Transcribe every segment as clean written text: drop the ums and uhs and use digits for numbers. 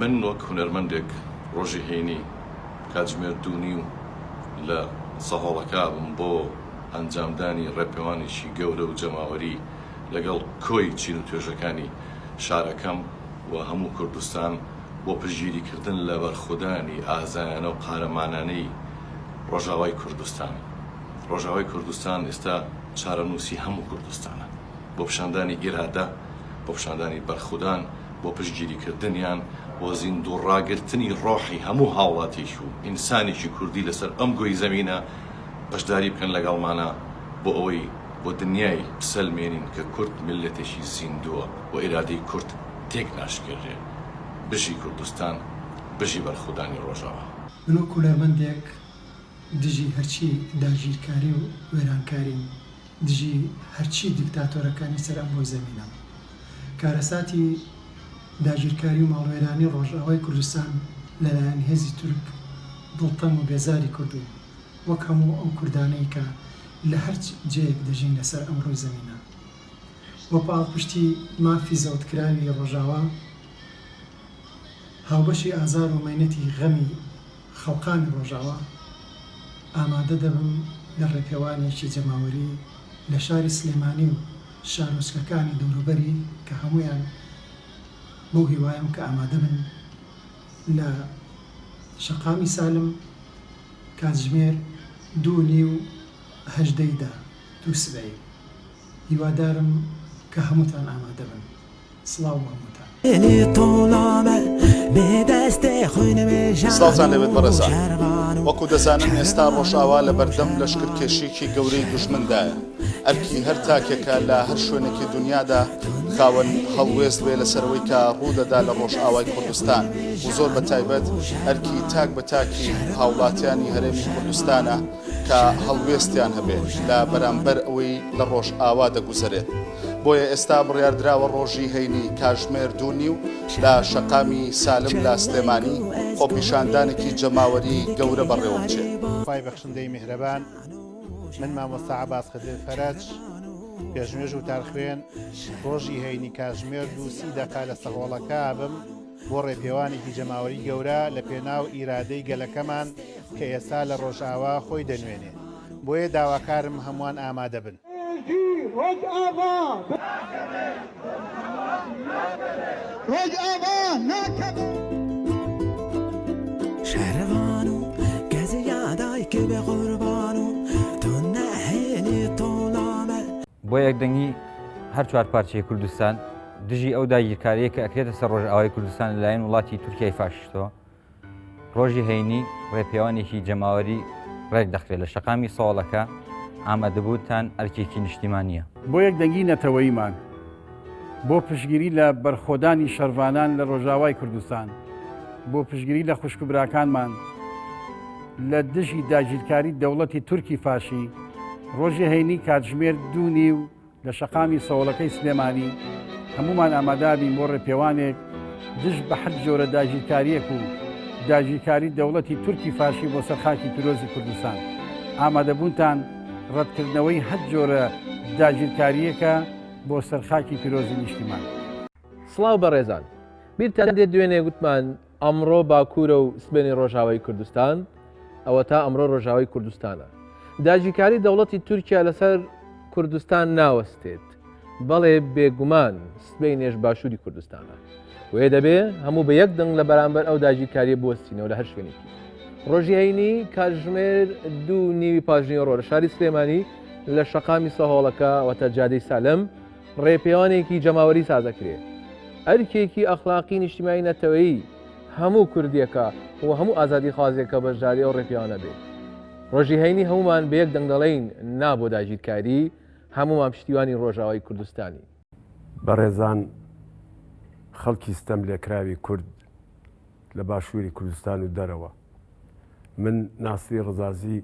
من وەک هونەرمەندێک ڕۆژی هەینی کاتژمێر دوو نیو لە سەهۆڵەکە بم بۆ ئەنجامدانی ڕێپێوانێکی گەورە و جەماوەری لەگەڵ کۆی چین و توێژەکانی شارەکەم و هەموو کوردستان بۆ پشتگیریکردن لە بەرخودانی ئازایانە و قارەمانانەی ڕۆژاوای کوردستان. ڕۆژاوای کوردستان ئێستا چارەنووسی هەموو کوردستانە. بۆ پیشاندانی ئیرادە، بۆ پیشاندانی بەرخودان، بۆ پشتگیریکردنیان، بۆ زیندوو ڕاگرتنی ڕۆحی هەموو هاوڵاتیەکی و ئینسانێکی کوردی لەسەر ئەم گۆی زەمینە بەشداری بکەن لەگەڵمانا بۆ ئەوەی بۆ دنیای بسەلمێنین کە کورد میللەتێکی زیندووە و ئیرادەی کورد تێک ناشکێنرێ. بژی کوردستان، بژی بەرخودانی ڕۆژاوا. من وەک هونەرمەندێک دژی هەرچی داگیرکاری و وێرانکاریم، دژی هەرچی دیکتاتۆرەکانی سەر ئەم ڕووی زەمینەم. کارەساتی داگیرکاری و ماڵوێرانی ڕۆژئاوای کوردستان لەلایەن هێزی تورک دڵتەنگ و بێزاری کردووم، وەک هەموو ئەو کوردانەی کە لە هەرچ جێیەک دەژین لەسەر ئەم ڕووی زەمینە. بۆ پاڵپشتی مافی زەوتکراوی ڕۆژاوا، هاوبەشی ئازار و مەینەتی غەمی خەڵقانی ڕۆژاوا، ئامادە دەبم لە ڕێپێوانێکی جەماوەری لە شاری سلێمانی و شارۆچکەکانی دەوروبەری کە هەموویان بەو هیوایەم کە ئامادە بن لە شەقامی سالم کاتژمێر دوو نیو هەژدەی دا دوو سبەی هیوادارم کە هەمووتان ئامادە بن. سڵاو بۆ هەمووتان. سڵاوتان لێبێت بەڕێزان. وەکو دەزانن ئێستا ڕۆژئاوا لەبەردەم لەشکرکێشیەکی گەورەی دوژمندایە. ئەرکی هەر تاکێکە لە هەر شوێنێکی دونیادا خاوەن هەڵوێست بێ لەسەر ئەوەی کە ڕوودەدا لە ڕۆژئاوای کوردستان و زۆر بە تایبەت ئەرکی تاک بە تاکی هاوڵاتیانی هەرێمی کوردستانە کە هەڵوێستیان هەبێ لە بەرامبەر ئەوەی لە ڕۆژئاوا دەگوزەرێت. بۆیە ئێستا بڕیاردراوە ڕۆژی هەینی کاژمێر دوو نیو لە شەقامی سالم لە سلێمانی خۆپیشاندانێکی جەماوەری گەورە بەڕێوەبچێت. خوای بەخشندەی میهرەبان من مامۆستا عەباس خدر فەرەج پێشنوێژ وتارخوێن ڕۆژی هەینی کاژمێر دوو سی دەقە لە سەهۆڵەکە ئەبم بۆ ڕێپێوانێکی جەماوەری گەورە لە پێناو ئیرادەی گەلەکەمان کە ئێستا لە ڕۆژئاوا خۆی دەنوێنێ بۆیە داواکارم هەمووان ئامادەبن. بۆ یەکدەنگی هەر چوار پارچەی کوردستان دژی ئەو داگیرکارییە کە ئەکرێتە سەر ڕۆژئاوای کوردستان لەلایەن وڵاتی تورکیای فاشیستەوە، ڕۆژی هەینی ڕێپێوانێکی جەماوەری ڕێک دەخرێت لە شەقامی سەوەڵەکە، ئامادەبوونتان ئەرکێکی نیشتیمانییە. بۆ یەکدەنگی نەتەوەییمان، بۆ پشتگیری لە بەرخۆدانی شەرڤانان لە ڕۆژاوای کوردستان، بۆ پشتگیری لە خوشک و براکانمان لە دژی داگیرکاری دەوڵەتی تورکی فاشی، ڕۆژی هەینی کاتژمێر دوو نیو لە شەقامی سەوڵەکەی سلێمانی هەموومان ئامادابین بۆ ڕێپێوانێک دژ بە هەر جۆرە داگیرکارییەک و داگیرکاری دەوڵەتی تورکی فاشی بۆ سەر خاکی پیرۆزی کوردستان. ئامادەبوونتان ڕەتکردنەوەی هەر جۆرە داگیرکارییەکە بۆ سەر خاکی پیرۆزی نیشتیمان. سڵاو بەڕێزان بیرتان دێت دوێنێ گوتمان ئەمڕۆ باکوورە و سبەینێ ڕۆژاوای کوردستان؟ ئەوەتا ئەمڕۆ ڕۆژاوای کوردستانە. داگیرکاری دەوڵەتی تورکیا لەسەر کوردستان ناوەستێت. بەڵێ بێگومان سبەینێش باشووری کوردستانە. وێ دەبێ هەموو بە یەک دەنگ لە بەرامبەر ئەو داگیرکاریە بوەستینەوە لە هەر شوێنێکی. ڕۆژی هەینی کاتژمێر دوو نیوی پاژنیوەڕۆ لە شاری سلێمانی لە شەقامی سەهۆڵەکە واتە جادەی سالم ڕێپێوانێکی جەماوەری سازەکرێ. ئەرکێکی ئەخلاقی نیشتیمانی نەتەوەیی هەموو کوردێکە و هەموو ئازادیخوازێکە بەشداری ئەو ڕێپێوانە بێ. ڕۆژی هەینی هەموومان بە یەک دەنگ دەڵێین نا بۆ داگیرکاری، هەموومان پشتیوانی ڕۆژاوای کوردستانین. بەڕێزان خەڵکی ستەملێکراوی کورد لە باشووری کوردستان و دەرەوە، من ناسری ڕەزازی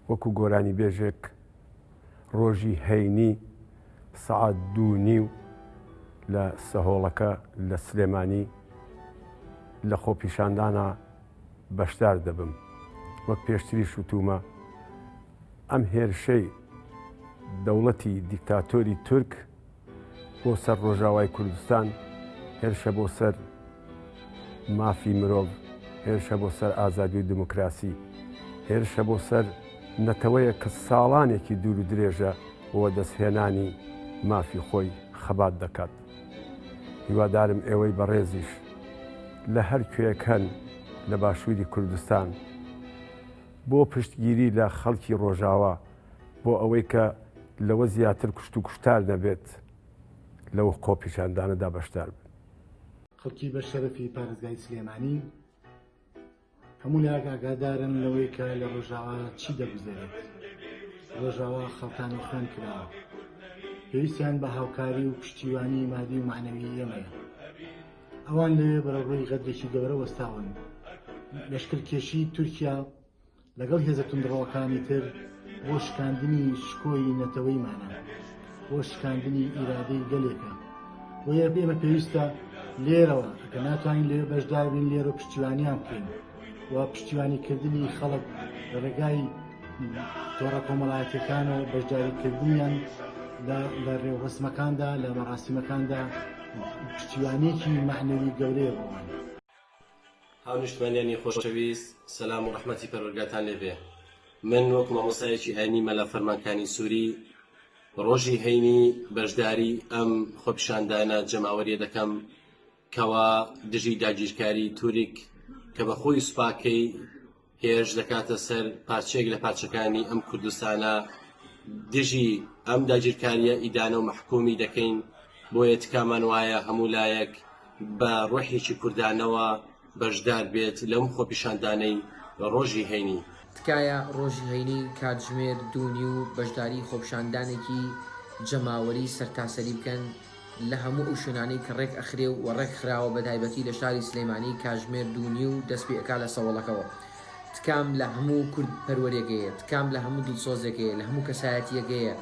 وەکوو گۆرانیبێژێک ڕۆژی هەینی سەعات دوو نیو لە سەهۆڵەکە لە سلێمانی لە خۆپیشاندانا بەشدار دەبم. وەک پێشتریش وتوومە ئەم هێرشەی دەوڵەتی دیکتاتۆری تورک بۆ سەر ڕۆژاوای کوردستان هێرشە بۆ سەر. مافی مرۆڤ، هێرشە بۆ سەر ئازادی و دیموکراسی، هێرشە بۆ سەر نەتەوەیەک کە ساڵانێکی دوور و درێژە بۆ وەدەستهێنانی مافی خۆی خەبات دەکات. هیوادارم ئێوەی بەڕێزیش لە هەر کوێیەک هەن لە باشووری کوردستان بۆ پشتگیری لە خەڵکی ڕۆژاوا بۆ ئەوەی کە لەوە زیاتر کوشت و کوشتار نەبێت لەو خۆپیشاندانەدا بەشدار بن. خەڵکی بە شەرەفی پارێزگای سلێمانی هەموو لایەک ئاگادارن لەوەی کە لە ڕۆژاوا چی دەگوزەرێت. ڕۆژاوا خەڵتانی خوێن کراوە. پێویستیان بە هاوکاری و پشتیوانی مادی و مەعنەوی ئێمەیە. ئەوان لەوێ بەرەوڕووی غەدرێکی گەورە وەستاون. لەشکرکێشی تورکیا لەگەڵ هێزە توندڕەوەکانی تر بۆ شکاندنی شکۆی نەتەوەیمانە، بۆ شکاندنی ئیرادەی گەلێکە. بۆیە ئێمە پێویستە لێرەوە ئەگەر ناتوانین لەوێ بەشدار بین لێرە پشتیوانیان بکەین و پشتیوانیکردنی خەڵک لە ڕێگای تۆڕە کۆمەڵایەتیەکانەوە بەشداریکردنیان لە ڕێوڕەسمەکاندا لە مەراسیمەکاندا پشتیوانیەکی مەعنەوی گەورەیە بۆمان. هاونیشتمانیانی خۆشەویست سەلام و ڕەحمەتی پەروەرگاتان لێ بێ من وەکو مامۆستایەکی ئاینی مەلا فەرمانکانی سوری ڕۆژی هەینی بەشداری ئەم خۆپیشاندانە جەماوەریە دەکەم کەوا دژی داگیرکاری تورک کە بە خۆی سوپاکەی هێرش دەکاتە سەر پارچەیەک لە پارچەکانی ئەم کوردستانە دژی ئەم داگیرکاریە ئیدانە و مەحکومی دەکەین بۆیە تکامان وایە هەموو لایەک بە ڕۆحێکی کوردانەوە بەشدار بێت لەم خۆپیشاندانەی ڕۆژی هەینی. تکایە ڕۆژی هەینی کاتژمێر دوو نیو بەشداری خۆپیشاندانێکی جەماوەری سەرتاسەری بکەن لە هەموو ئەو شوێنانەی کە ڕێک ئەخرێ و ڕێک خراوە بە تایبەتی لە شاری سلێمانی کاژمێر دوو نیو دەست پێ ئەکا لە سەوەڵەکەوە تکام لە هەموو کورد پەروەرێک هەیە تکام لە هەموو دڵسۆزێک هەیە لە هەموو کەسایەتیەک هەیە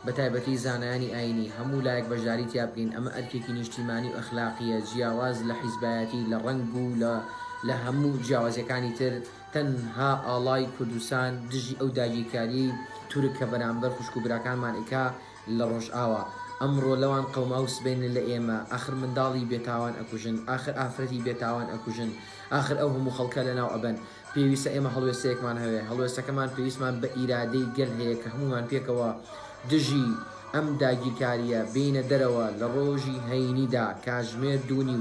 بە تایبەتی زانایانی ئاینی هەموو لایەک بەشداری تیا بکەین ئەمە ئەرکێکی نیشتیمانی و ئەخلاقیە جیاواز لە حیزبایەتی لە ڕەنگ و لە لە هەموو جیاوازیەکانی تر تەنها ئاڵای کوردستان دژی ئەو داگیرکاریەی تورک کە بەرامبەر خوشک و براکانمان ئەیکا لە ڕۆژئاوا ئەمڕۆ لەوان قەوماو سبەینێ لە ئێمە ئاخر منداڵی بێتاوان ئەکوژن ئاخر ئافرەتی بێتاوان ئەکوژن ئاخر ئەو هەموو خەڵکە لەناو ئەبەن پێویستە ئێمە هەڵوێستەیەکمان هەوێ هەڵوێستەکەمان پێویستمان بە ئیرادەی گەل هەیە کە هەموومان پێکەوە دژی ئەم داگیرکاریە بێینە دەرەوە لە ڕۆژی هەینیدا کاژمێر دوو نیو.